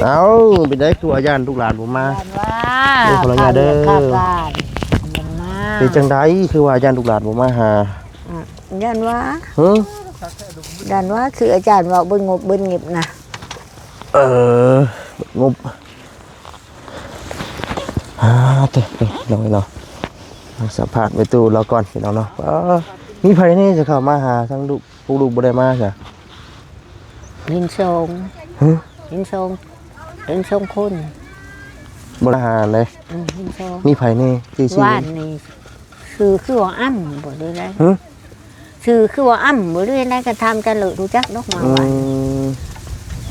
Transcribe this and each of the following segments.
ເອົ້າ ເປັນໃດຄືວ່າຢ້ານລູກຫຼານບໍ່ມາ? ຢ້ານວ່າ ໂອ້ ຂໍອະນຸຍາດເດີ ຂ້າວເດືອນຂ້າວການບໍ່ມາ. ເປັນຈັ່ງໃດຄືວ່າຢ້ານລູກຫຼານບໍ່ມາຫາ? ອະ ຢ້ານວ່າ ຫື? ຢ້ານວ່າຄືອາຈານເວົ້າເບິ່ງງົບເບິ່ງເຫງັບນະ. ເອີ ງົບ ອ່າ ເດີ ເດີ ນ້ອງເນາະ ມາສຳພາດແມ່ຕູ້ລາວກ່ອນ ພີ່ນ້ອງເນາະ. ເອີ ມີໃຜແດ່ຈະເຂົ້າມາຫາທາງລູກ? ພວກລູກບໍ່ໄດ້ມາຊະ? ເຫັນສອງ ຫຶ? ເຫັນສອງ ເຫັນສອງຄົນ ບໍ່ໄດ້ຫາເດ້. ອືມ ເຫັນສອງ ມີໃຜແດ່? ຊື່ ຊື່ ວານນີ້ ຊື່ຄືວ່າອຳບໍ່ໄດ້ ຫຶ? ຊື່ຄືວ່າອຳບໍ່ໄດ້ ກໍຖາມຈະເລີດຮູ້ຈັກດອກ ມາ ອືມ ວານ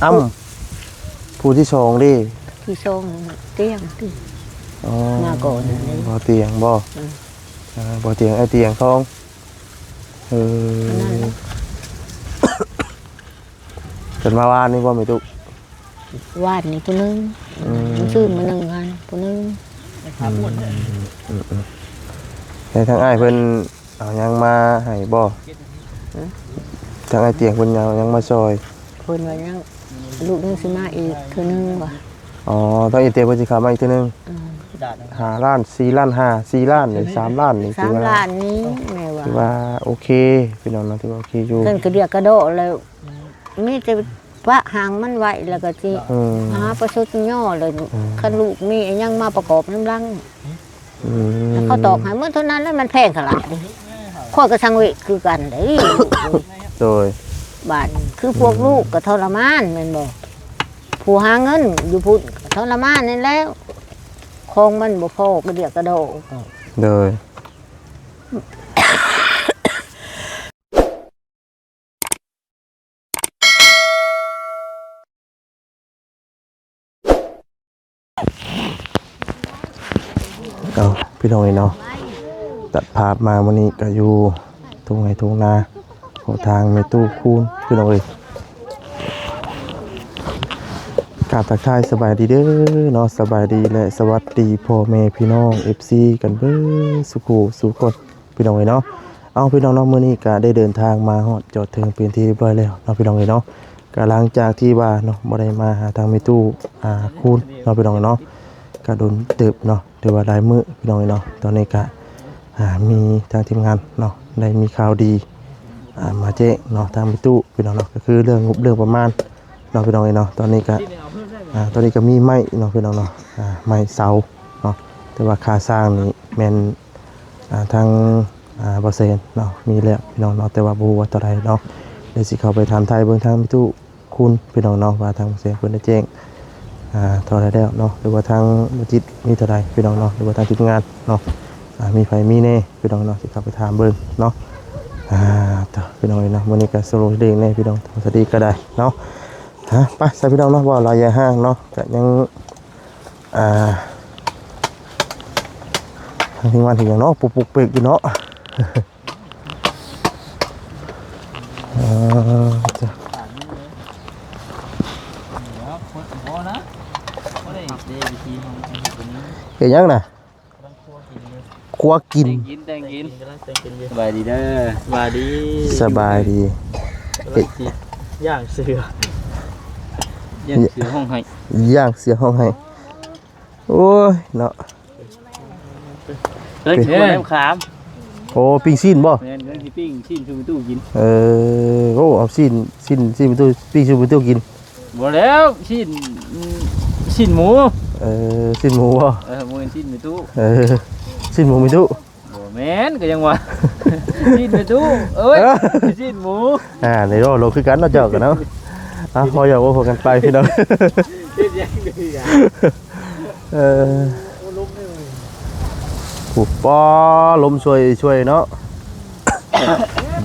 ອຳ ຜູ້ທີສອງເດ້? ທີສອງຕຽງຕິ. ອໍ ມາກ່ອນນີ້ ບໍ່ຕຽງບໍ່? ອືມ ອ່າ ບໍ່ຕຽງ ອ້າຍຕຽງທອງ. ເອີ ນັ້ນແຫຼະ ເພິ່ນມາວານນີ້ບໍ່ແມ່ຕູ້? ວານນີ້ຜູ້ໜຶ່ງ ອືມ ມື້ຊືນມື້ໜຶ່ງຫັ້ນຜູ້ໜຶ່ງ. ອືມ ອືມ ອືມ ແລ້ວທາງອ້າຍເພິ່ນເອົາຫຍັງມາໃຫ້ບໍ່? ຫື? ທາງອ້າຍຕຽງເພິ່ນເອົາຫຍັງມາຊ່ອຍ? ເພິ່ນວ່າຍັງ ລູກຍັງຊິມາອີກເທື່ອໜຶ່ງວ່າ. ອໍ ທາງອ້າຍຕຽງເພິ່ນຊິເຂົ້າມາອີກເທື່ອໜຶ່ງ. ອືມ ຫ້າລ້ານ ສີ່ລ້ານຫ້າ ສີ່ລ້ານ ຫຼື ສາມລ້ານນີ້ ສາມລ້ານນີ້ ຖືວ່າ ແມ່ວ່າ ຖືວ່າໂອເຄ ພີ່ນ້ອງເນາະ ຖືວ່າໂອເຄຢູ່. ເພິ່ນກະດຽກກະດໍ້ແລ້ວ ມີແຕ່ປະຫາງມັນໄວ້ ແລ້ວກໍຊິ ອືມ ຫາປະຊົດຍໍ້ເລີຍ. ອືມ ຄັນລູກມີອີ່ຫຍັງມາປະກອບນຳຫຼັງ. ອືມ ເຂົາຕອກໃຫ້ໝົດເທົ່ານັ້ນແຫຼະ ມັນແພງຂະຫຼາດ. ຂ້ອຍກໍສັງເວດຄືກັນເດ້. ໂດຍ ບາດຄືພວກ ອືມ ລູກກໍທໍລະມານແມ່ນບໍ່? ຜູ້ຫາເງິນຢູ່ພຸ້ນກໍທໍລະມານນັ້ນແຫຼ້ວ ຂອງມັນບໍ່ພໍກະດຽກກະດໍ້. ໂດຍ ເອົາ ພີ່ນ້ອງເອີຍເນາະ ຕັດພາບມາມື້ນີ້ກໍຢູ່ທົ່ງໄຮ່ທົ່ງນາຂອງທາງແມ່ຕູ້ຄູນ ພີ່ນ້ອງເອີຍ. ກາບທັກທາຍສະບາຍດີເດີເນາະ ສະບາຍດີ ແລະ ສະຫວັດດີພໍ່ແມ່ພີ່ນ້ອງ ເອັຟຊີ ກັນເບິດສູ່ຄູ່ສູ່ຄົນ ພີ່ນ້ອງເອີຍເນາະ. ເອົາ ພີ່ນ້ອງເນາະ ມື້ນີ້ກະໄດ້ເດີນທາງມາຮອດຈອດເຖິງເປັນທີ່ຮຽບຮ້ອຍແລ້ວເນາະ ພີ່ນ້ອງເອີຍເນາະ. ກະຫຼັງຈາກທີ່ວ່າເນາະ ບໍ່ໄດ້ມາຫາທາງແມ່ຕູ້ ອ່າ ຄູນເນາະ ພີ່ນ້ອງເນາະ ກະດົນເຕີບເນາະ ຖືວ່າຫຼາຍມື້ ພີ່ນ້ອງເນາະ. ຕອນນີ້ກະ ອ່າ ມີທາງທີມງານເນາະ ໄດ້ມີຂ່າວດີ ອ່າ ມາແຈ້ງເນາະ ທາງແມ່ຕູ້ ພີ່ນ້ອງເນາະ ກໍຄືເລື່ອງງົບເລື່ອງປະມານເນາະ ພີ່ນ້ອງເນາະ. ຕອນນີ້ກະ ອ່າ ຕອນນີ້ກະມີໄມ້ເນາະ ພີ່ນ້ອງເນາະ ອ່າ ໄມ້ເສົາເນາະ ແຕ່ວ່າຄ່າສ້າງນີ້ແມ່ນ ອ່າ ທາງ ອ່າ ບໍ່ແສນເນາະ ມີແລ້ວ ພີ່ນ້ອງເນາະ ແຕ່ວ່າບໍ່ຮູ້ວ່າເທົ່າໃດເນາະ. ດຽວຊິເຂົ້າໄປຖາມໄຖ່ເບິ່ງທາງແມ່ຕູ້ ຄຸນ ພີ່ນ້ອງເນາະ ວ່າທາງແສງເພິ່ນໄດ້ແຈ້ງ ອ່າ ເທົ່າໃດແລ້ວເນາະ ຫຼືວ່າທາງບໍ່ຈິດມີເທົ່າໃດ ພີ່ນ້ອງເນາະ ຫຼືວ່າທາງທີມງານເນາະ ອ່າ ມີໃຜມີແດ່ ພີ່ນ້ອງເນາະ ຊິເຂົ້າໄປຖາມເບິ່ງເນາະ. ອ່າ ເອົາ ພີ່ນ້ອງເອີຍເນາະ ມື້ນີ້ກໍສະໂລເດ້ງແດ່ ພີ່ນ້ອງ ສະຕິກໍໄດ້ເນາະ. ຮະ ໄປຊະ ພີ່ນ້ອງເນາະ ເວົ້າຫຼາຍຢ່າຫ້າງເນາະ ກໍຍັງ ອ່າ ທາງທີມງານເຮັດຫຍັງເນາະ ປຸກໆເປັກໆຢູ່ເນາະ. ອ່າ ຈ້ະ ເຮັດຫຍັງນະ? ຄົວກິນ ແຕ່ງກິນ ແຕ່ງກິນ. ສະບາຍດີເດີ ສະບາຍດີ ສະບາຍດີ. ກຳລັງຊິຍ່າງເສືອ ຍ່າງເສືອຮ້ອງໄຫ້ ຍ່າງເສືອຮ້ອງໄຫ້. ໂອ້ຍເນາະ ເອີ ເປັນ ກິນແລ້ວຂາມ. ໂອ້ ປີ້ງຊີ້ນບໍ່? ແມ່ນ ກຳລັງຊິປີ້ງຊີ້ນສູ່ຕູ້ກິນ. ເອີ ໂອ້ ເອົາຊີ້ນ ຊີ້ນ ຊີ້ນຕູ້ ປີ້ງສູ່ຕູ້ກິນ. ບໍ່ແລ້ວ ຊີ້ນ ຊີ້ນໝູ. ເອີ ຊີ້ນໝູບໍ່? ເອີ ບໍ່ແມ່ນຊີ້ນແມ່ຕູ້. ເອີ ຊີ້ນໝູແມ່ຕູ້. ບໍ່ແມ່ນ ກໍຍັງວ່າ ຊີ້ນແມ່ຕູ້ ເອີຍ ເອີ ຊີ້ນໝູ. ອ່າ ນີ້ເວົ້າລົງຄືກັນເນາະ ເຈົ້າກັນເນາະ. ອ່ະ ພໍຢອກເວົ້າກັນໄປ ພີ່ນ້ອງ. ເຮັດຫຍັງດີອ່ະ? ເອີ ໂອ້ ປ້າ ລົມຊ່ວຍໆເນາະ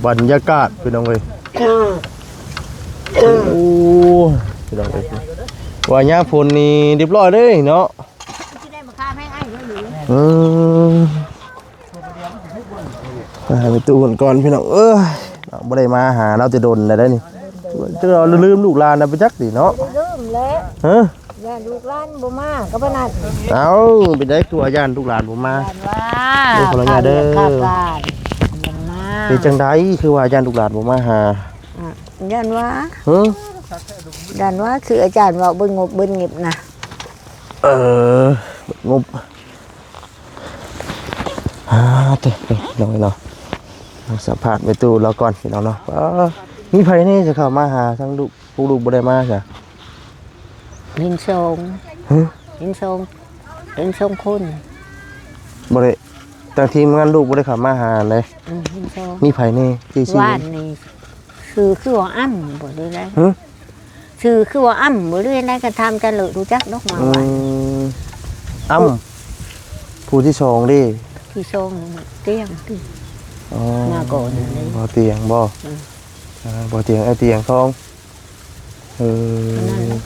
ບັນຍາກາດ ພີ່ນ້ອງເອີຍ. ໂອ້ ພີ່ນ້ອງເອີຍ ວ່າຍາມຝົນນີ້ຮຽບຮ້ອຍເລີຍເນາະ. ອືມ ໄປຫາແມ່ຕູ້ກ່ອນ ພີ່ນ້ອງເອີຍ. ບໍ່ໄດ້ມາຫາລາວແຕ່ດົນແລ້ວເດ້ນີ້ ຈົນລາວລືມລູກຫຼານນະ ໄປຈັກຕິເນາະ. ລືມແລ້ວ ຮະ ຢ້ານລູກຫຼານບໍ່ມາກໍປານນັ້ນ. ເອົ້າ ເປັນໃດຄືວ່າຢ້ານລູກຫຼານບໍ່ມາ? ຢ້ານວ່າ ໂອ້ ຂໍອະນຸຍາດເດີ ຂ້າວເດືອນຂ້າວການບໍ່ມາ. ເປັນຈັ່ງໃດຄືວ່າຢ້ານລູກຫຼານບໍ່ມາຫາ? ອ່ະ ຢ້ານວ່າ ຮະ ຢ້ານວ່າຄືອາຈານເວົ້າເບິ່ງງົບເບິ່ງເຫງັບນະ. ເອີ ງົບ ອ່າ ເດີ ເດີ ນ້ອງເນາະ ມາສຳພາດແມ່ຕູ້ລາວກ່ອນ ພີ່ນ້ອງເນາະ. ເອີ ມີໃຜແດ່ຈະເຂົ້າມາຫາທາງລູກ ພວກລູກບໍ່ໄດ້ມາຊະ? ເຫັນສອງ ຮະ? ເຫັນສອງ ເຫັນສອງຄົນ ບໍ່ໄດ້ ທາງທີມງານລູກບໍ່ໄດ້ເຂົ້າມາຫາເລີຍ. ອືມ ເຫັນສອງ ມີໃຜແດ່ທີ່ຊື່? ວານນີ້ ຊື່ຄືວ່າອຳບໍ່ໄດ້ ຮະ? ຊື່ຄືວ່າອຳບໍ່ ຫຼືຈັ່ງໃດ ກໍຖາມຈະເລີະຮູ້ຈັກດອກ ມາ ອືມ ວານ ອຳ ຜູ້ທີສອງເດ້? ທີສອງຕຽງຕິ. ອໍ ມາກ່ອນເດ້ ບໍ່ຕຽງບໍ່? ອືມ ອ່າ ບໍ່ຕຽງ ອ້າຍຕຽງທອງ. ເອີ ອັນນັ້ນແຫຼະ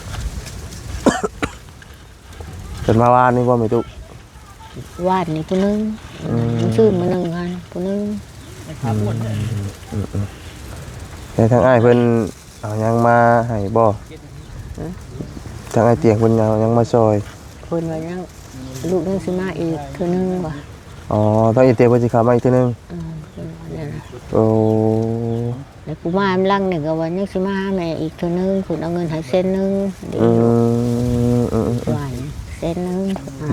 ເພິ່ນມາວານນີ້ບໍ່ແມ່ຕູ້? ວານນີ້ຜູ້ໜຶ່ງ ອືມ ມື້ຊືນມື້ໜຶ່ງຫັ້ນຜູ້ໜຶ່ງ. ອືມ ອືມ ແລ້ວທາງອ້າຍເພິ່ນເອົາຫຍັງມາໃຫ້ບໍ່? ຮະ? ທາງອ້າຍຕຽງເພິ່ນເອົາຫຍັງມາຊ່ອຍ? ເພິ່ນວ່າຍັງ ລູກຍັງຊິມາອີກເທື່ອໜຶ່ງວ່າ. ອໍ ທາງອ້າຍຕຽງເພິ່ນຊິເຂົ້າມາອີກເທື່ອໜຶ່ງ. ອືມ ເພິ່ນວ່າແນວນັ້ນ. ໂອ້ ແລ້ວຜູ້ມານຳຫຼັງນີ້ກໍວ່າຍັງຊິມາຫາແມ່ອີກເທື່ອໜຶ່ງ ເພິ່ນເອົາເງິນໃຫ້ແສນໜຶ່ງ. ອືມ ອືມ ອືມ ວ່າແສນໜຶ່ງ.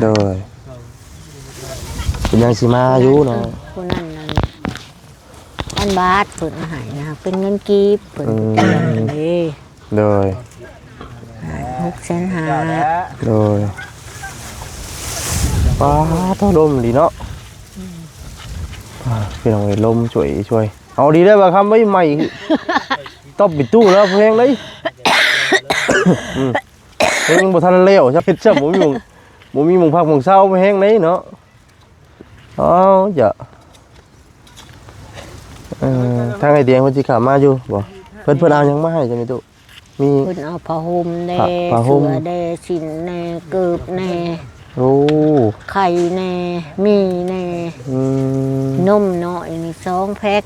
ໂດຍ ເພິ່ນຍັງຊິມາຢູ່ເນາະ. ຜູ້ນັ້ນນັ້ນ ພັນບາດເພິ່ນໃຫ້ນະ ເປັນເງິນກີບເພິ່ນ ອືມ ເດ້. ໂດຍ ຫົກແສນຫ້າ. ໂດຍ ປ້າໂທ້ ລົມດີເນາະ. ອືມ ອ່າ ພີ່ນ້ອງເອີຍ ລົມຊ່ວຍ ຊ່ວຍ ເອົາດີເດີ້ ບ່າວຄຳ ໄວ້ໃໝ່ ຕອບໄປຕູ້ແລ້ວ ແພງເດ້. ອືມ ຍັງບໍ່ທັນແລ້ວ ຈັກເຮັດຊ້ຳ ບໍ່ມີໝ່ອງ ບໍ່ມີໝ່ອງພັກໝ່ອງເຊົາ ແພງເດ້ເນາະ. ເອົາ ເຈົ້າ ເອີ ທາງອ້າຍຕຽງເພິ່ນຊິເຂົ້າມາຢູ່ບໍ່? ເພິ່ນ ເພິ່ນເອົາຫຍັງມາໃຫ້ ເຈົ້າແມ່ຕູ້? ມີ ເພິ່ນເອົາຜ້າຫົ່ມແດ່ ຜ້າ ຜ້າຫົ່ມ ເສື້ອແດ່ ສິ້ນແດ່ ເກີບແດ່ ໂອ້ ໄຂ່ແດ່ ໝີ່ແດ່ ອືມ ນົມນ້ອຍນີ້ສອງແພັກ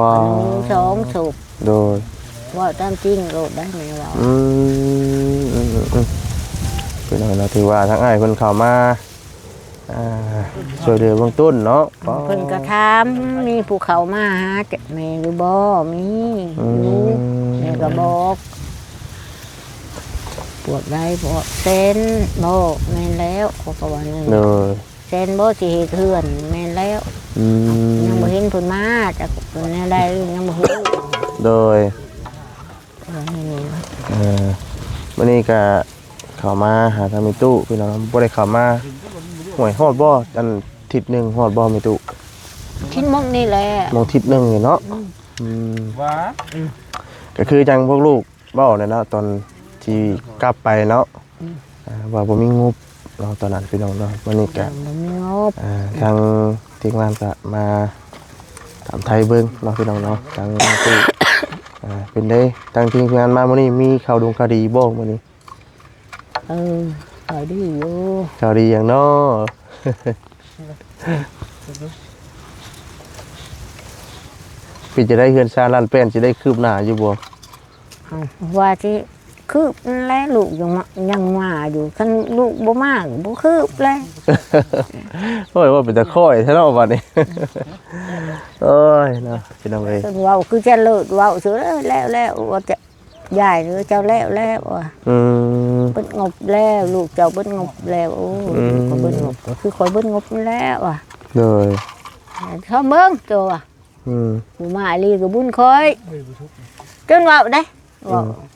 ວ້າວ ຂະໜົມສອງສົບ. ໂດຍ ເວົ້າຕາມຈິງໂລດໄດ໋ແມ່ເວົ້າ. ອືມ ອືມ ອືມ ອືມ ເປັນຫຍັງເນາະ ຖືວ່າທາງອ້າຍເພິ່ນເຂົ້າມາ ອ່າ ຊ່ວຍເຫຼືອເບື້ອງຕົ້ນເນາະ. ເພິ່ນກໍຖາມ ມີຜູ້ເຂົ້າມາຫາແມ່ຢູ່ບໍ່? ມີ ອືມ ຢູ່ ແມ່ກໍບອກ ພວກໃດ ພວກແສນບໍ່? ແມ່ນແລ້ວ ເຂົາກໍວ່ານັ້ນ. ໂດຍ ແສນບໍ່ຊິເຮັດເຮືອນ? ແມ່ນແລ້ວ. ອືມ ຍັງບໍ່ເຫັນເພິ່ນມາ ຈັກເພິ່ນແນວໃດ ຍັງບໍ່ຮູ້. ໂດຍ ເອີ ມື້ນີ້ກໍເຂົ້າມາຫາທາງແມ່ຕູ້ ພີ່ນ້ອງ ບໍ່ໄດ້ເຂົ້າມາ. ຫ້ວຍ ຮອດບໍ່ ອັນທິດໜຶ່ງ ຮອດບໍ່ແມ່ຕູ້? ທິດໝົດນີ້ແຫຼະ ໝົດທິດໜຶ່ງນີ້ເນາະ. ອືມ ອືມ ວ່າ ອືມ ກໍຄືຈັ່ງພວກລູກເວົ້າແຫຼະເນາະ ຕອນທີ່ກັບໄປເນາະ. ອືມ ອ່າ ວ່າບໍ່ມີງົບເນາະ ຕອນນັ້ນ ພີ່ນ້ອງເນາະ. ມື້ນີ້ກະ ບໍ່ມີງົບ ອ່າ ທາງທີມງານກະມາຖາມໄທເບິ່ງເນາະ ພີ່ນ້ອງເນາະ. ທາງຕູ້ ອ່າ ເປັນໃດ ທາງທີມງານມາມື້ນີ້ ມີຂ່າວດົງຂ່າວດີບໍ່ມື້ນີ້? ເອີ ຂ່າວດີຢູ່. ຂ່າວດີຫຍັງເນາະ? ເປັນຈັ່ງໃດ ເຮືອນຊານລ້ານແປ້ນ ຊິໄດ້ຄືບໜ້າຢູ່ບໍ່? ເອົ້າ ວ່າຊິຄືບນັ້ນແຫຼະ ລູກຍັງມາ ຍັງມາຢູ່ ຄັນລູກບໍ່ມາກໍບໍ່ຄືບແຫຼະ. ໂອ້ຍ ເວົ້າເປັນຕາຄ້ອຍແທ້ເນາະບາດນີ້. ໂອ້ຍເນາະ ພີ່ນ້ອງເອີຍ ເພິ່ນເວົ້າຄືຈະເລີດເວົ້າຊື່ ແລ້ວ ແລ້ວ ວ່າຈະ ຍາຍເອີຍ ເຈົ້າແລ້ວແລ້ວວ່າ. ອືມ ເບິດງົບແລ້ວ ລູກເຈົ້າເບິດງົບແລ້ວ. ໂອ້ ອືມ ຂ້ອຍເບິດງົບ ກໍຄືຂ້ອຍເບິດງົບນັ້ນແຫຼະວ່າ. ໂດຍ ຊອມເບິ່ງໂຕວ່າ. ອືມ ບໍ່ມາອີ່ຫຼີກໍບຸນຂ້ອຍ ຈົນເວົ້າໄດ໋ ເວົ້າ ອືມ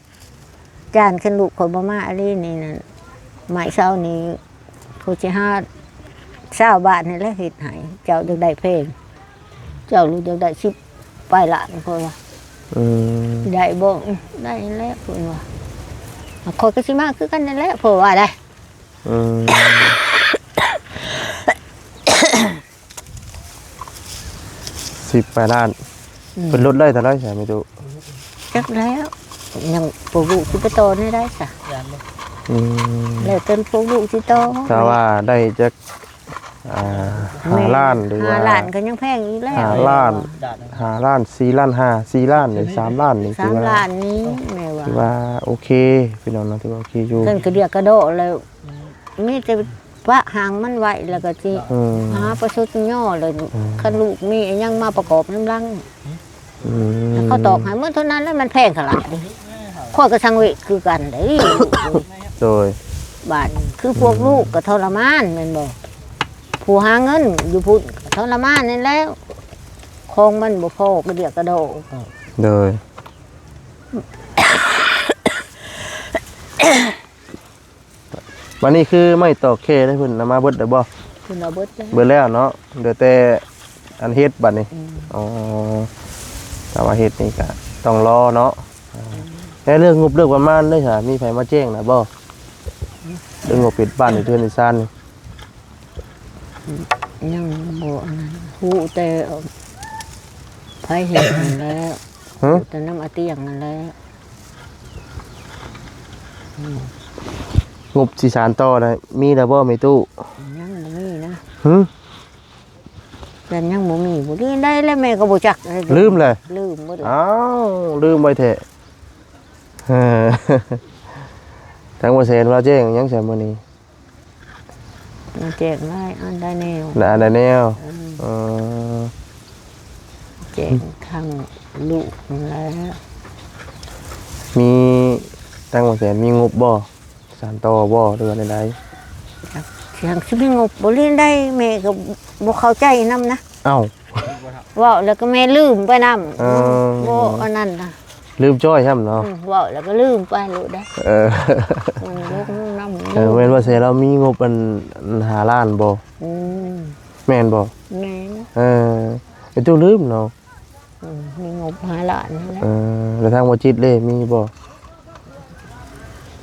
ຈານ ຄັນລູກຂ້ອຍບໍ່ມາອີ່ຫຼີນີ້ນັ້ນ ໄມ້ເສົານີ້ ຂ້ອຍຊິຫາຊາວບ້ານນີ້ແຫຼະເຮັດໃຫ້ ເຈົ້າຢາກໄດ້ແພງ ເຈົ້າລູກຢາກໄດ້ສິບປາຍລ້ານ ຂ້ອຍວ່າ. ອືມ ໄດ້ບໍ່? ອືມ ໄດ້ແລ້ວ ເພິ່ນວ່າ. ຂ້ອຍກໍຊິມາຄືກັນນັ້ນແຫຼະ ເພິ່ນວ່າໄດ໋. ອືມ ສິບປາຍລ້ານ. ອືມ ເພິ່ນລົດໄດ້ເທົ່າໃດຊະແມ່ຕູ້? ຈັກແລ້ວ ຍັງພວກລູກຊິໄປຕໍ່ແນວໃດຊະ. ອືມ ແລ້ວແຕ່ພວກລູກຊິຕໍ່. ຖ້າວ່າໄດ້ຈັກ ອ່າ ຫ້າລ້ານ ຫຼືວ່າ ຫ້າລ້ານກໍຍັງແພງອີກແລ້ວ. ຫ້າລ້ານ ຫ້າລ້ານ ສີ່ລ້ານຫ້າ ສີ່ລ້ານ ຫຼື ສາມລ້ານນີ້ ສາມລ້ານນີ້ ຖືວ່າ ແມ່ວ່າ ຖືວ່າໂອເຄ ພີ່ນ້ອງເນາະ ຖືວ່າໂອເຄຢູ່. ເພິ່ນກະດຽກກະດໍ້ແລ້ວ ມີແຕ່ປະຮ່າງມັນໄວ້ ແລ້ວກໍຊິ ອືມ ຫາປະຊຸດຍໍ ແລ້ວ ອືມ ຄັນລູກມີອີ່ຫຍັງມາປະກອບນຳຫຼັງ. ອືມ ເຂົາຕອກໃຫ້ໝົດເທົ່ານັ້ນແຫຼະ ມັນແພງຂະຫຼາດ. ຂ້ອຍກໍສັງເວດຄືກັນເດ້. ໂດຍ. ບາດນີ້ຄືພວກ ອືມ ລູກກໍທໍລະມານແມ່ນບໍ່? ຜູ້ຫາເງິນຢູ່ພຸ້ນກໍທໍລະມານນັ້ນແຫຼະ ຂອງມັນບໍ່ພໍກະດຽກກະດໍ. ໂດຍ. ບັດນີ້ຄືໄມ້ຕອກແຄໄດ້ ເພິ່ນເອົາມາເບິດແລ້ວບໍ່? ເພິ່ນເອົາເບິດແລ້ວ. ເບິດແລ້ວເນາະ ເຫຼືອແຕ່ອັນເຮັດບັດນີ້. ອືມ. ອໍ ຖ້າວ່າເຮັດນີ້ກະຕ້ອງລໍເນາະ. ອືມ. ແລ້ວເລື່ອງງົບເລື່ອງປະມານເດ້ຊະ ມີໃຜມາແຈ້ງນະບໍ່? ອືມ. ເລື່ອງງົບເຮັດບ້ານເຮັດເຮືອນເຮັດຊານນີ້ ອືມ ຍັງບໍ່ອັນນັ້ນ ຮູ້ແຕ່ໃຜເຮັດຫັ້ນແຫຼະ. ຮະ? ແຕ່ນຳອາຕຽງນັ້ນແຫຼະ. ອືມ. ງົບຊິສານຕໍ່ນະ ມີແລ້ວບໍ່ແມ່ຕູ້? ຍັງບໍ່ມີນະ. ຫື? ແຕ່ຍັງບໍ່ມີ ບໍ່ໄດ້ ໄດ້ແລ້ວ ແມ່ກໍບໍ່ຈັກເລີຍ ລືມເລີຍ ລືມໝົດແລ້ວ. ອ້າວ ລືມໄວ້ແທ້. ເອີ ທາງບໍ່ແສນວ່າແຈ້ງຫຍັງຊະມື້ນີ້? ມາແຈ້ງຫຼາຍອັນຫຼາຍແນວ ຫຼາຍອັນຫຼາຍແນວ. ເອີ ເອີ ແຈ້ງທາງລູກນັ້ນແຫຼະ. ມີ ທາງບໍ່ແສນມີງົບບໍ່? ສານຕໍ່ບໍ່ ຫຼືວ່າແນວໃດ? ທາງຊິມີງົບບໍ່ຫຼິ້ນໄດ້ ແມ່ກໍບໍ່ເຂົ້າໃຈນຳນະ. ເອົ້າ ເວົ້າແລ້ວກໍແມ່ລືມໄປນຳ. ເອີ ບໍ່ອັນນັ້ນນະ ລືມຈ້ອຍຊ້ຳເນາະ. ອືມ ເວົ້າແລ້ວກໍລືມໄປໂລດເດ້. ເອີ ມັນລົງນຳ. ເອີ ແມ່ນວ່າແຊລາວມີງົບອັນ ອັນຫ້າລ້ານບໍ່? ອືມ ແມ່ນບໍ່? ແມ່ນ. ເອີ ໄອ້ຕູ້ລືມເນາະ. ອືມ ມີງົບຫ້າລ້ານນີ້ແຫຼະ. ເອີ ແລ້ວທາງບໍ່ຈິດເດ້ ມີບໍ່?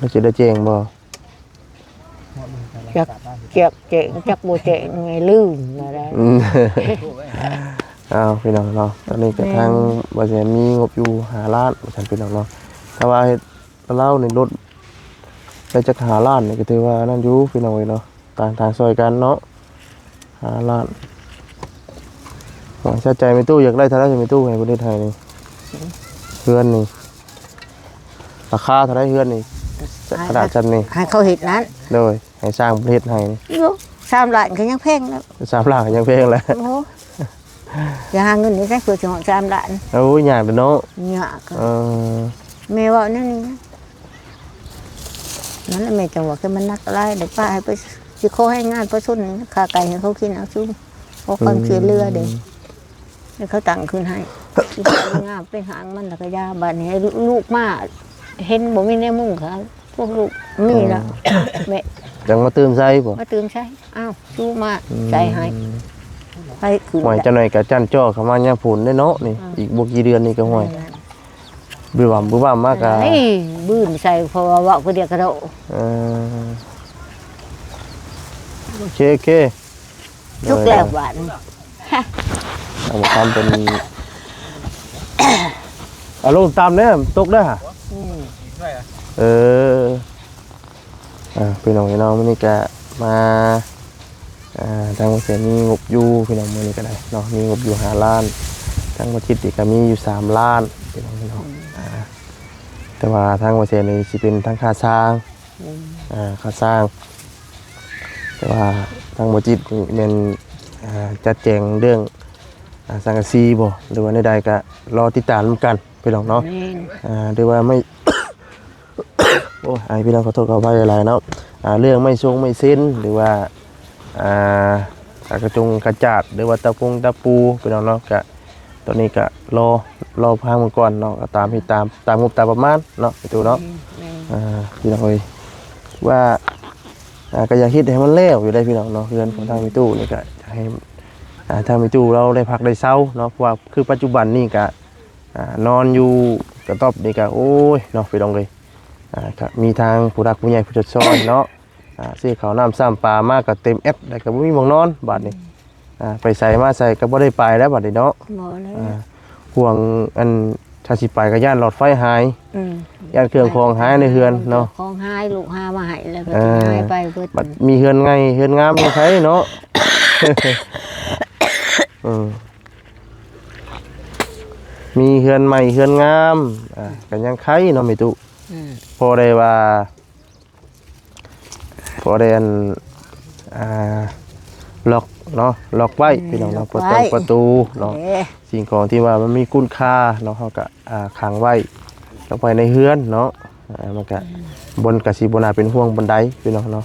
ບໍ່ຈິດໄດ້ແຈ້ງບໍ່? ຈັກ ຈັກແຈ້ງ ຈັກບໍ່ແຈ້ງ ແມ່ລືມແລ້ວ. ອືມ ອ້າວ ພີ່ນ້ອງເນາະ ຕອນນີ້ກໍ ແມ່ນ ທາງບໍ່ແສນມີງົບຢູ່ຫ້າລ້ານວ່າຊັ້ນ ພີ່ນ້ອງເນາະ. ຖ້າວ່າເຮັດ ລາວນີ້ລົດໄດ້ຈັກຫ້າລ້ານນີ້ ກໍຖືວ່ານັ້ນຢູ່ ພີ່ນ້ອງເອີຍເນາະ. ຕ່າງທາງຊ່ອຍກັນເນາະ ຫ້າລ້ານ. ໂອ້ຍ ເສຍໃຈແມ່ຕູ້ ຢາກໄດ້ເທົ່າໃດແມ່ຕູ້ ໃຫ້ເພິ່ນເຮັດໃຫ້ນີ້? ເຮືອນນີ້ ລາຄາເທົ່າໃດເຮືອນນີ້? ໃຫ້ ຂະໜາດຊ່ຳນີ້ ໃຫ້ເຂົາເຮັດນັ້ນ. ໂດຍ ໃຫ້ຊ່າງເພິ່ນເຮັດໃຫ້ນີ້. ໂອ້ ສາມລ້ານກໍຍັງແພງແລ້ວ. ສາມລ້ານກໍຍັງແພງແລ້ວ. ໂອ້ ຈະຫາເງິນໄດ້ໃສເພື່ອຊິຮອດສາມລ້ານ? ໂອ້ຍ ຍາກເດ້ເນາະ. ຍາກ. ເອີ ແມ່ເວົ້າແນວນີ້ນະ. ນັ້ນແຫຼະ ແມ່ຈັ່ງວ່າຄືມັນໜັກຫຼາຍ ໄດ້ປະໃຫ້ໄປ ຊິຂໍໃຫ້ງານປະຊົນ ຂ້າໄກ່ໃຫ້ເຂົາກິນເອົາ ຊູ ຂໍຄວາມ ອືມ ຊ່ວຍເຫຼືອເດ້. ໃຫ້ເຂົາຕັ້ງຂຶ້ນໃຫ້ ງາມໄປຫາງມັນ ແລ້ວກໍຢ່າ. ບາດນີ້ໃຫ້ລູກມາເຫັນບໍ່ມີແນວມຸງ ເຂົາ ພວກລູກມີລະ ເອີ ແມ່ຈັ່ງມາຕື່ມໃສ່ບໍ່? ມາຕື່ມໃສ່. ອ້າວ ຊູມາ ອືມ ໃສ່ໃຫ້ ໃຫ້ຂຶ້ນ. ຫ້ວຍ ຈັກໜ້ອຍກໍຈັນຈໍ້ເຂົ້າມາຍາມຝົນເດ້ເນາະນີ້. ອືມ ອີກບໍ່ກີ່ເດືອນນີ້ກໍ ຫ້ວຍ ແມ່ນ ບຶບບຶບບຶບມາກະ ເອີຍ ບືນໃສ່ ເພາະວ່າເວົ້າຜູ້ດຽວກະໂດ. ເອີ ໂອເຄ ໂອເຄ ສຸກແລ້ວ ໂດຍ ບາດນີ້ ເອົາມາທຳເປັນ ເອົາລົງຕຳແດ່ ຕົກເດີ. ອືມ ເອີ ອ່າ ພີ່ນ້ອງເອີຍເນາະ ມື້ນີ້ກະມາ ອ່າ ທາງບໍ່ແສນມີງົບຢູ່ ພີ່ນ້ອງ ມື້ນີ້ກໍໄດ້ເນາະ ມີງົບຢູ່ຫ້າລ້ານ ທາງບໍ່ຈິດນີ້ກໍມີຢູ່ສາມລ້ານ ພີ່ນ້ອງເນາະ. ອືມ ອ່າ ແຕ່ວ່າທາງບໍ່ແສນນີ້ຊິເປັນທາງຄ່າສ້າງ ອືມ ອ່າ ຄ່າສ້າງ ແຕ່ວ່າທາງບໍ່ຈິດນີ້ແມ່ນ ອ່າ ຈັດແຈງເລື່ອງ ອ່າ ສັງກະສີບໍ່ ຫຼືວ່າແນວໃດ ກໍລໍຕິດຕາມນຳກັນ ພີ່ນ້ອງເນາະ. ແມ່ນ ອ່າ ຫຼືວ່າໄມ້ ໂອ້ຍ ອ້າຍ ພີ່ນ້ອງ ຂໍໂທດຂໍອະໄພຫຼາຍໆເນາະ. ອ່າ ເລື່ອງໄມ້ຊົງໄມ້ເຊັນ ຫຼືວ່າ ອ່າ ກະຈົງກະຈາດ ຫຼືວ່າຕະປົງຕະປູ ພີ່ນ້ອງເນາະ. ກະ ຕອນນີ້ກະລໍ ລໍຟັງເບິ່ງກ່ອນເນາະ ກໍຕາມເຮັດຕາມ ຕາມງົບຕາມປະມານເນາະ ແມ່ຕູ້ເນາະ. ແມ່ນ ອ່າ ພີ່ນ້ອງເອີຍ ວ່າ ອ່າ ກໍຢາກເຮັດໃຫ້ມັນແລ້ວຢູ່ໄດ໋ ພີ່ນ້ອງເນາະ. ເຮືອນຂອງທາງແມ່ຕູ້ນີ້ກໍຢາກໃຫ້ ອ່າ ທາງແມ່ຕູ້ລາວໄດ້ພັກໄດ້ເຊົາເນາະ ເພາະວ່າຄືປັດຈຸບັນນີ້ກໍ ອ່າ ນອນຢູ່ກະຕ໊ອບນີ້ກໍ ໂອ້ຍ ເນາະ ພີ່ນ້ອງເອີຍ. ອ່າ ກໍມີທາງຜູ້ຫຼັກຜູ້ໃຫຍ່ຜູ້ຊົດຊ່ອຍເນາະ ອ່າ ຊື້ເຂົ້ານ້ຳຊ້ຳປາມາກໍເຕັມແອັດ ແລ້ວກໍບໍ່ມີໝ່ອງນອນບາດນີ້. ອ່າ ໄປໃສມາໃສກໍບໍ່ໄດ້ໄປແລ້ວບາດນີ້ເນາະ. ບໍ່ແລ້ວ ອ່າ ຫ່ວງອັນ ຖ້າຊິໄປກໍຢ້ານຫຼອດໄຟຫາຍ ອືມ ຢ້ານເຄື່ອງຂອງຫາຍໃນເຮືອນເນາະ. ຂອງຫາຍ ລູກຫາມາໃຫ້ແລ້ວກໍ ເອີ ຫາຍໄປເບິດ. ບັດມີເຮືອນໃຫຍ່ເຮືອນງາມຍັງໄຄເນາະ. ເອີ ມີເຮືອນໃໝ່ເຮືອນງາມ ອ່າ ກໍຍັງໄຄເນາະແມ່ຕູ້. ອືມ ພໍໄດ້ວ່າ ພໍໄດ້ອັນ ອ່າ ລັອກເນາະ ລັອກໄວ້ ອືມ ພີ່ນ້ອງເນາະ. ລັອກໄວ້ ປະຕູ ປະຕູເນາະ ເດ້ ສິ່ງຂອງທີ່ວ່າມັນມີຄຸນຄ່າເນາະ ເຮົາກໍ ອ່າ ຂັງໄວ້ ເຂົ້າໄປໃນເຮືອນເນາະ ອ່າ ມັນກະ ອືມ ບໍ່ ກະຊິບໍ່ໜ້າເປັນຫ່ວງປານໃດພີ່ນ້ອງເນາະ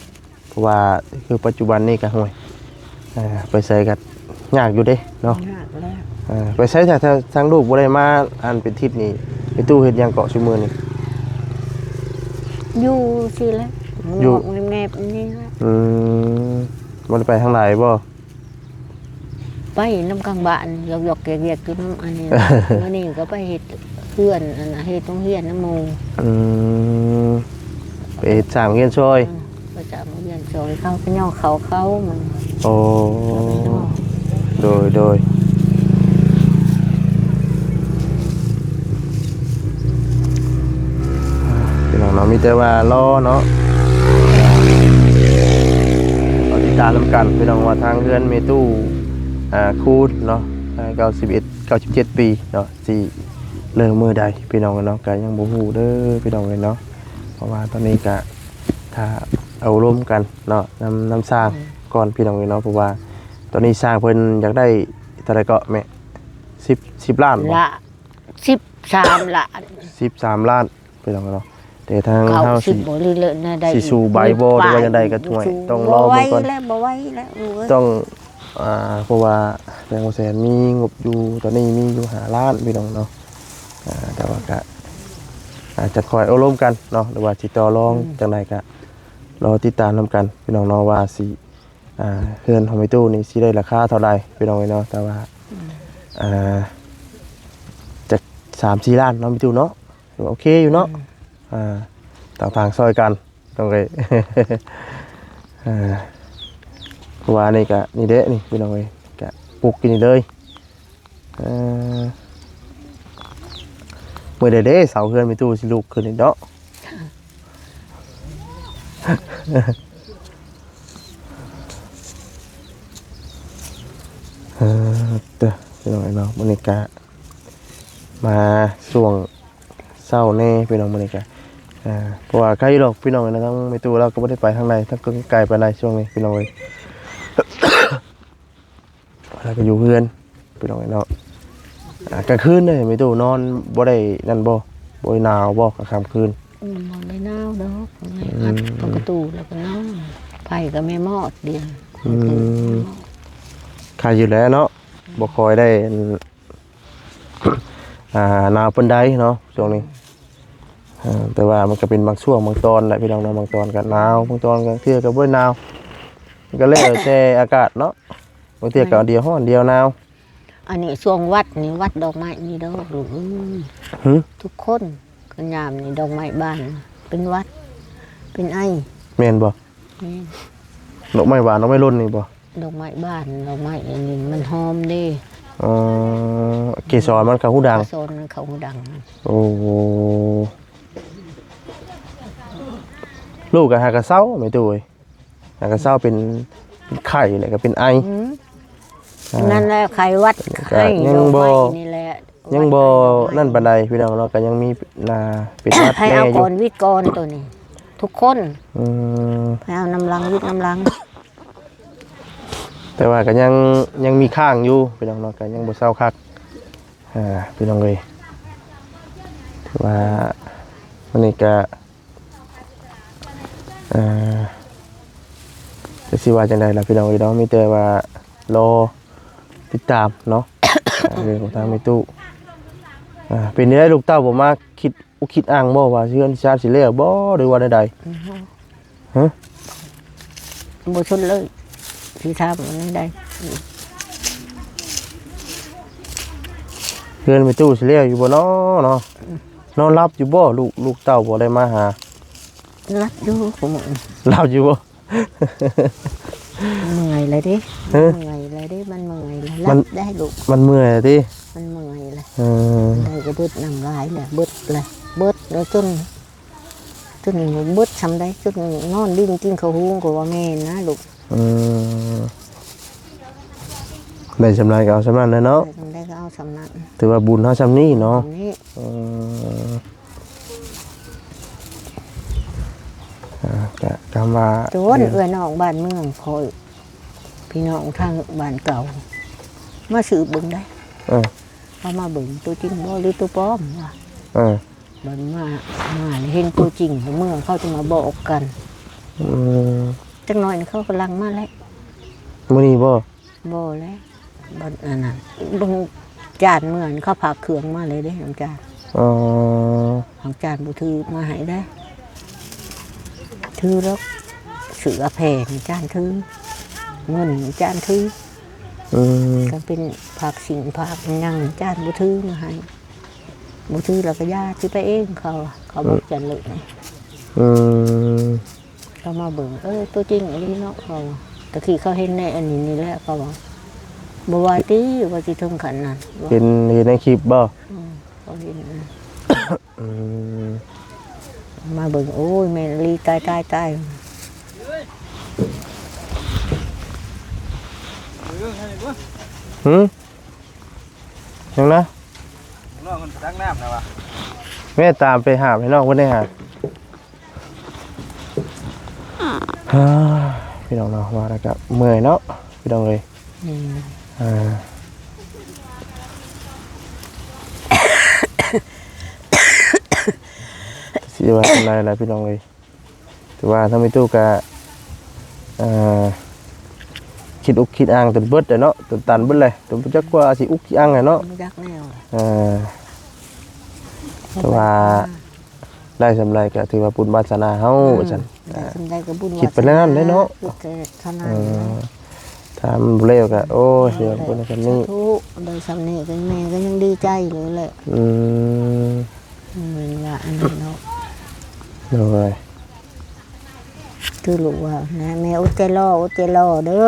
ເພາະວ່າຄືປັດຈຸບັນນີ້ກະ ໂອ້ຍ ອ່າ ໄປໃສກະຍາກຢູ່ເດ້ເນາະ ຍາກແລ້ວ ອ່າ ໄປໃສ ທາງ ທາງລູກບໍ່ໄດ້ມາ ອັນເປັນທິດນີ້ ໄປຕູ້ເຮັດຫຍັງເກາະຊຸມື້ນີ້? ຢູ່ຊີ້ແຫຼະ ຢູ່ ແນບໆນີ້ແຫຼະ ອືມ ບໍ່ໄດ້ໄປທາງໃດບໍ່? ໄປນຳກາງບ້ານ ຢອກໆແຢກໆຢູ່ນຳອັນນີ້ ມື້ນີ້ກໍໄປເຮັດເຮືອນ ອັນນ່າ ເຮັດໂຮງຮຽນນຳໝູ່ ອືມ ໄປເຮັດສ້າງໂຮງຮຽນຊ່ອຍ ອືມ ໄປສ້າງໂຮງຮຽນຊ່ອຍເຂົາ ໄປຍໍເຂົ້າເຂົາມັນ ໂອ້ ໂດຍ ໂດຍ. ພີ່ນ້ອງເນາະ ມີແຕ່ວ່າລໍເນາະ ລໍຕິດຕາມນຳກັນພີ່ນ້ອງ ວ່າທາງເຮືອນແມ່ຕູ້ ອ່າ ຄູນເນາະ ອາ ເກົ້າສິບເອັດ ເກົ້າສິບເຈັດປີເນາະ ຊິເລີ່ມມື້ໃດພີ່ນ້ອງເນາະ ກະຍັງບໍ່ຮູ້ເດີພີ່ນ້ອງເອີຍເນາະ ເພາະວ່າຕອນນີ້ກະຖ້າໂອ້ລົມກັນເນາະ ນຳ ນຳຊ່າງ ອືມ ກ່ອນພີ່ນ້ອງເອີຍເນາະ ເພາະວ່າຕອນນີ້ຊ່າງເພິ່ນຢາກໄດ້ເທົ່າໃດເກາະແມ່? ສິບ ສິບລ້ານບໍ່? ລະ ສິບສາມລ້ານ ສິບສາມລ້ານ ພີ່ນ້ອງເນາະ ແຕ່ທາງເຮົາຊິ ເກົ້າສິບບໍ່ ຫຼືແນວໃດ ຊິສູ້ໄຫວບໍ່ ຫຼືວ່າຈັ່ງໃດກໍ ບໍ່ສູ້ ຕ້ອງລໍເບິ່ງກ່ອນ ບໍ່ໄຫວແລ້ວ ບໍ່ໄຫວແລ້ວລູກເອີຍ ຕ້ອງ ອ່າ ເພາະວ່າແຕ່ບໍ່ແສນມີງົບຢູ່ ຕອນນີ້ມີຢູ່ຫ້າລ້ານພີ່ນ້ອງເນາະ ອ່າ ແຕ່ວ່າກະ ອາ ຈະຄ່ອຍໂອ້ລົມກັນເນາະ ຫຼືວ່າຊິຕໍ່ລອງ ອືມ ຈັ່ງໃດກະລໍຕິດຕາມນຳກັນພີ່ນ້ອງເນາະ ວ່າຊິ ອ່າ ເຮືອນຂອງແມ່ຕູ້ນີ້ຊິໄດ້ລາຄາເທົ່າໃດພີ່ນ້ອງເອີຍເນາະ ແຕ່ວ່າ ອືມ ອ່າ ຈັກສາມສີ່ລ້ານເນາະແມ່ຕູ້ເນາະ ຖືວ່າໂອເຄຢູ່ເນາະ ອືມ ອ່າ ຕ່າງໆຊ່ອຍກັນ ພີ່ນ້ອງເອີຍ ອ່າ ເພາະວ່ານີ້ກະ ນີ້ເດ້ນີ້ພີ່ນ້ອງເອີຍ ກະປຸກຢູ່ນີ້ເລີຍ ເອີ ມື້ໃດເດ້ເສົາເຮືອນແມ່ຕູ້ຊິລຸກຂຶ້ນນີ້ເນາະ ເອີ ເດີ ພີ່ນ້ອງເອີຍເນາະ ມື້ນີ້ກະມາຊ່ວງ ເຊົ້າແດ່ພີ່ນ້ອງ ມື້ນີ້ກະ ອ່າ ເພາະວ່າໄກຢູ່ດອກພີ່ນ້ອງເອີຍເນາະ ທາງແມ່ຕູ້ລາວກໍບໍ່ໄດ້ໄປທາງໃດ ທາງກໍໄກປານໃດຊ່ວງນີ້ພີ່ນ້ອງເອີຍ ລາວກໍຢູ່ເຮືອນພີ່ນ້ອງເອີຍເນາະ ອ່າ ກາງຄືນເດ້ແມ່ຕູ້ນອນບໍ່ໄດ້ນັ້ນບໍ່ ບໍ່ໄດ້ໜາວບໍ່ກາງຄ່ຳຄືນ? ອືມ ບໍ່ໄດ້ໜາວດອກ ອືມ ອັດປະຕູແລ້ວກໍນອນ ໄຟກໍແມ່ມອດດຽວ ອືມ ໄຄຢູ່ແລ້ວເນາະ ບໍ່ຄ່ອຍໄດ້ ອ່າ ໜາວປານໃດເນາະຊ່ວງນີ້ ເອີ ແຕ່ວ່າມັນກໍເປັນບາງຊ່ວງບາງຕອນແຫຼະພີ່ນ້ອງເນາະ ບາງຕອນກໍໜາວ ບາງຕອນກໍເທື່ອກໍບໍ່ໜາວ ມັນກໍແລ້ວແຕ່ອາກາດເນາະ ບາງເທື່ອກໍດຽວຮ້ອນດຽວໜາວ ອັນນີ້ຊ່ວງວັດນີ້ ວັດດອກໄມ້ນີ້ເດີລູກເອີຍ ຫື? ທຸກຄົນຄັນຍາມນີ້ດອກໄມ້ບານເປັນຫວັດ ເປັນໄອ ແມ່ນບໍ່? ແມ່ນ ດອກໄມ້ຫວານ ດອກໄມ້ຫຼົ່ນນີ້ບໍ່? ດອກໄມ້ບານ ດອກໄມ້ອັນນີ້ມັນຫອມເດ້ ອໍ ເກສອນມັນເຂົ້າຫູດັງ ເກສອນມັນເຂົ້າຫູດັງ ໂອ້ ລູກກໍຫາກະເຊົາແມ່ຕູ້ເອີຍ ຫາກະເຊົາເປັນ ເປັນໄຂ້ ແລ້ວກໍເປັນໄອ ອືມ ອ່າ ນັ້ນແຫຼະ ໄຂ້ຫວັດ ກໍ ໄຂ້ ຍັງບໍ່ ດອກໄມ້ນີ້ແຫຼະ ຍັງບໍ່ນັ້ນປານໃດພີ່ນ້ອງເນາະ ກໍຍັງມີ ອ່າ ເປັນຫວັດແນ່ຢູ່ ໃຫ້ເອົາກ່ອນ ຫວິດກ່ອນໂຕນີ້ ທຸກຄົນ ອືມ ໃຫ້ເອົານຳຫຼັງ ຫວິດນຳຫຼັງ ແຕ່ວ່າກໍຍັງ ຍັງມີຄ້າງຢູ່ພີ່ນ້ອງເນາະ ກໍຍັງບໍ່ເຊົາຄັກ ອ່າ ພີ່ນ້ອງເອີຍ ຖືວ່າມື້ນີ້ກໍ ອ່າ ຈັກຊິວ່າຈັ່ງໃດລະພີ່ນ້ອງເອີຍເນາະ ມີແຕ່ວ່າລໍຕິດຕາມເນາະ ອ່າ ເລື່ອງຂອງທາງແມ່ຕູ້ ອ່າ ເປັນຈັ່ງໃດລູກເຕົ້າບໍ່ມາຄິດອຸກຄິດອັ່ງບໍ່ວ່າເຮືອນຊານຊິແລ້ວບໍ່ ຫຼືວ່າແນວໃດ? ອືຮຶ ຮະ ບໍ່ສົນເລີຍ ຊິຖາມອັນໃດ ເຮືອນແມ່ຕູ້ຊິແລ້ວຢູ່ບໍ່ນໍເນາະ? ອືມ ນອນຫຼັບຢູ່ບໍ່? ລູກ ລູກເຕົ້າບໍ່ໄດ້ມາຫາ? ຫຼັບຢູ່ ຫຼັບຢູ່ບໍ່? ເມື່ອຍແລ້ວເດ້ ຮະ ເມື່ອຍແລ້ວເດ້ ມັນເມື່ອຍແລ້ວ ມັນ ຫຼັບໄດ້ລູກ ມັນເມື່ອຍແລ້ວຕິ? ມັນເມື່ອຍແລ້ວ ເອີ ໄດ້ກໍເບິດນ້ຳລາຍແລ້ວ ເບິດແລ້ວ ເບິດແລ້ວຈົນ ຈົນເບິດຊ່ຳໃດ ຈົນນອນດິ້ນກິນເຂົ້າຫຸງກໍວ່າແມ່ນນະລູກ ອືມ ໄດ້ຊ່ຳໃດກໍເອົາຊ່ຳນັ້ນແຫຼະເນາະ ໄດ້ຊ່ຳໃດກໍເອົາຊ່ຳນັ້ນ ຖືວ່າບຸນເຮົາຊ່ຳນີ້ເນາະ ຊ່ຳນີ້ ອືມ ອ່າ ກະ ກຳວ່າ ໂຕນເອື້ອຍນ້ອງບ້ານເມືອງຂ້ອຍ ພີ່ນ້ອງທາງບ້ານເກົ່າ ມາສືບເບິ່ງໄດ໋ ເອີ ເອົາມາເບິ່ງໂຕຈິງບໍ່ ຫຼືໂຕປອມວ່າ ເອີ ເພິ່ນມາ ມາແລ້ວເຫັນຕົວຈິງ ເມື່ອເຂົາຈະມາບອກກັນ. ອືມ ຈັກໜ້ອຍນີ້ເຂົາກຳລັງມາແລ້ວ. ມື້ນີ້ບໍ່? ບໍ່ແລ້ວ ບັດອັນນັ້ນ ເບິ່ງຈານເມື່ອນີ້ ເຂົາພາເຄື່ອງມາເລີຍເດ້ ນ້ອງຈານ. ອໍ ຂອງຈານບໍ່ຖືມາໃຫ້ເດ້. ຖືດອກ ເສື້ອແຜ່ນີ້ຈານຖື ເງິນນີ້ຈານຖື. ອືມ ຄັນເປັນພາກສິນພາກຫຍັງນີ້ ຈານບໍ່ຖືມາໃຫ້. ບໍ່ຖືແລ້ວກໍຢ່າ ຊິໄປເອງ ເຂົາ ເຂົາບອກ ອືມ ຈານເລີກນີ້. ອືມ ເຂົາມາເບິ່ງ ເອີ ຕົວຈິງອີ່ຫຼີເນາະ ເຂົາ. ຕະກີ້ເຂົາເຫັນໃນອັນນີ້ນີ້ແຫຼະ ເຂົາວ່າ ບໍ່ວ່າຕິ ວ່າຊິເຖິງຂັ້ນນັ້ນ. ເຫັນ ເຫັນໃນຄລິບບໍ່? ອືມ ເຂົາເຫັນ. ອືມ ມາເບິ່ງ ໂອ້ຍ ແມ່ນອີ່ຫຼີ ຕາຍ ຕາຍ ຕາຍ. ຫື? ຫຍັງນະ? ນ້ອງເພິ່ນໄປຕັກນ້ຳນະວະ. ແມ່ຕາມໄປຫາບໃຫ້ນ້ອງເພິ່ນແດ່ຫາ. ພີ່ນ້ອງເນາະ ວ່າແລ້ວກໍເມື່ອຍເນາະ ພີ່ນ້ອງເອີຍ. ອືມ ອ່າ ຊິວ່າຈັ່ງໃດລະ ພີ່ນ້ອງເອີຍ. ຖືວ່າທາງແມ່ຕູ້ກໍ ເອີ ຄິດອຸກຄິດອັ່ງຈົນເບິດແຫຼະເນາະ ຈົນຕັນເບິດແຫຼະ ຈົນບໍ່ຈັກວ່າຊິອຸກຊິອັ່ງແຫຼະເນາະ. ບໍ່ຈັກແນວ. ເອີ ແຕ່ວ່າໄດ້ສ່ຳໃດກໍຖືວ່າບຸນວາສະໜາເຮົາ ອືມ ວ່າຊັ້ນ. ໄດ້ສ່ຳໃດກໍບຸນ ຄິດໄປແນວນັ້ນເດ້ເນາະ ວາສະໜາ ຄິດແຕ່ເທົ່ານັ້ນ. ເອີ ຖ້າມັນບໍ່ແລ້ວກໍ ໂອ້ຍ ເອີ ເລື່ອງເພິ່ນກໍນີ້ ສາທຸ ໄດ້ສ່ຳນີ້ກໍແມ່ກໍຍັງດີໃຈເລີຍແຫຼະ. ອືມ ແມ່ນວ່າອັນນັ້ນເນາະ. ໂດຍ ຄືລູກວ່ານະ ແມ່ອົດໃຈລໍ ອົດໃຈລໍເດີ.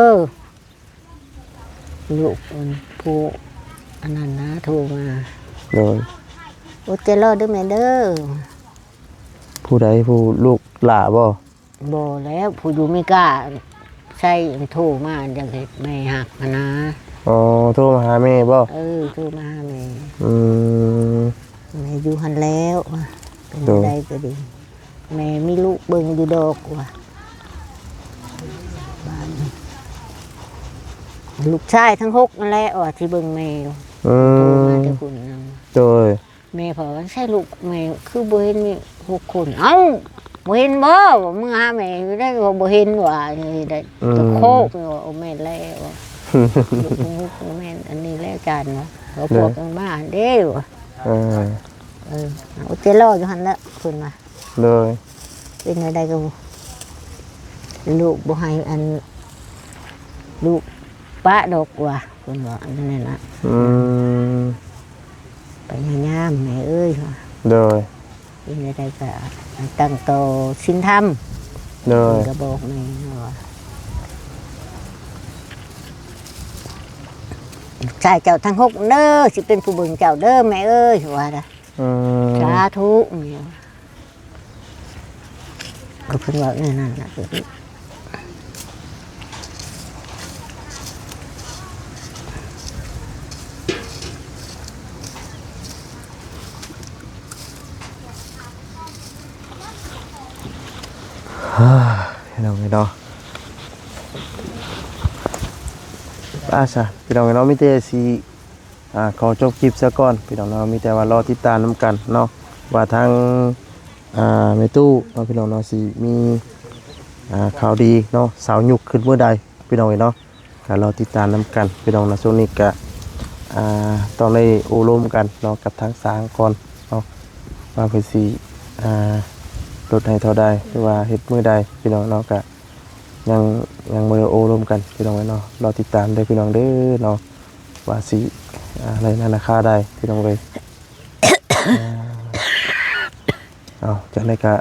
ລູກ ອັນ ຜູ້ອັນນັ້ນນະ ໂທມາ. ໂດຍ ອົດໃຈລໍເດີແມ່ເດີ. ຜູ້ໃດ? ຜູ້ລູກຫຼ້າບໍ່? ບໍ່ແລ້ວ ຜູ້ຢູ່ເມກາ ໃຊ້ໂທມາ ຢາກເຮັດແມ່ຮັກຫັ້ນນະ. ອໍ ໂທມາຫາແມ່ບໍ່? ເອີ ໂທມາຫາແມ່. ອືມ ແມ່ຢູ່ຫັ້ນແລ້ວ ເປັນ ໂດຍ ໃດກໍດີ ແມ່ມີລູກເບິ່ງຢູ່ດອກວ່າ. ບາດນີ້ ລູກຊາຍທັງຫົກນັ້ນແຫຼະວ່າຊິເບິ່ງແມ່. ອືມ ໂທມາແຕ່ພຸ້ນນະ. ໂດຍ ແມ່ເຂົາວ່າ ໃຊ້ລູກແມ່ຄືບໍ່ເຫັນມີຫົກຄົນ. ເອົ້າ ບໍ່ເຫັນບໍ່? ວ່າເມືອຫາແມ່ຢູ່ໄດ໋ ວ່າບໍ່ເຫັນວ່ານີ້ໄດ໋. ອືມ ຕະໂຄກວ່າ ໂອ້ ແມ່ນແລ້ວວ່າ ລູກ ແມ່ນອັນນີ້ແລ້ວຈານວ່າ ເຂົາພວກມັນມາຫັ້ນເດ້ວ່າ. ເອີ ເອີ ອຸດໃຈລໍຢູ່ຫັ້ນແຫຼະເພິ່ນວ່າ. ໂດຍ ເປັນແນວໃດກໍລູກບໍ່ໃຫ້ອັນ ລູກປະດອກວ່າ ເພິ່ນວ່າອັນນັ້ນນະ. ອືມ ພະຍາຍາມແມ່ເອີຍວ່າ. ໂດຍ ເປັນແນວໃດກໍຕັ້ງຕໍ່ສິນທຳ. ໂດຍ ເພິ່ນກໍບອກແມ່ວ່າ ລູກຊາຍເຈົ້າທັງຫົກເດີ ຊິເປັນຜູ້ເບິ່ງເຈົ້າເດີແມ່ເອີຍວ່າ. ອືມ ສາທຸ ແມ່ວ່າ ກໍເພິ່ນເວົ້າແນວນັ້ນນະ. ພີ່ນ້ອງເອີຍເນາະ ອາ ຊະ ພີ່ນ້ອງເອີຍເນາະ ມີແຕ່ຊິ ອ່າ ຂໍຈົບຄລິບຊະກ່ອນພີ່ນ້ອງເນາະ ມີແຕ່ວ່າລໍຕິດຕາມນຳກັນເນາະ ວ່າທາງ ອ່າ ແມ່ຕູ້ເນາະ ພີ່ນ້ອງເນາະ ຊິມີ ອ່າ ຂ່າວດີເນາະ ສາວຍຸກຂຶ້ນມື້ໃດພີ່ນ້ອງເອີຍເນາະ ກໍລໍຕິດຕາມນຳກັນພີ່ນ້ອງເນາະ. ຊ່ວງນີ້ກໍ ອ່າ ຕ້ອງໄດ້ໂອ້ລົມກັນເນາະ ກັບທາງຊ່າງກ່ອນເນາະ ວ່າເພິ່ນຊິ ອ່າ ລົດໃຫ້ເທົ່າໃດ ຫຼືວ່າເຮັດມື້ໃດພີ່ນ້ອງເນາະ ກໍຍັງ ຍັງບໍ່ໄດ້ໂອ້ລົມກັນພີ່ນ້ອງເອີຍເນາະ. ລໍຕິດຕາມເດີພີ່ນ້ອງເດີເນາະ ວ່າຊິ ອ່າ ໄດ້ໃນລາຄາໃດພີ່ນ້ອງເອີຍ. ເອົາ ຈັ່ງໃດກະ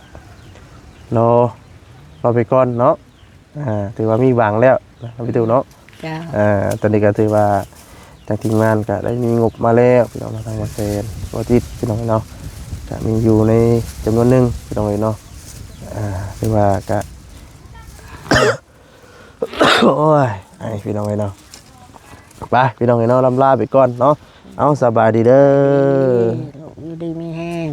ລໍ ລໍໄປກ່ອນເນາະ. ອ່າ ຖືວ່າມີຫວັງແລ້ວນະພີ່ຕູ້ເນາະ. ເຈົ້າ ອ່າ ຕອນນີ້ກະຖືວ່າທາງທີມງານກະໄດ້ມີງົບມາແລ້ວພີ່ນ້ອງເນາະ ທາງບໍ່ແຊນບໍ່ຈິດພີ່ນ້ອງເນາະ ກະມີຢູ່ໃນຈຳນວນໜຶ່ງພີ່ນ້ອງເອີຍເນາະ. ອ່າ ຖືວ່າກະ ໂອ້ຍ ໄອ້ພີ່ນ້ອງເອີຍເນາະ ໄປພີ່ນ້ອງເອີຍເນາະ ລ່ຳລາໄປກ່ອນເນາະ. ເອົາ ສະບາຍດີເດີ ຢູ່ດີມີແຮງ.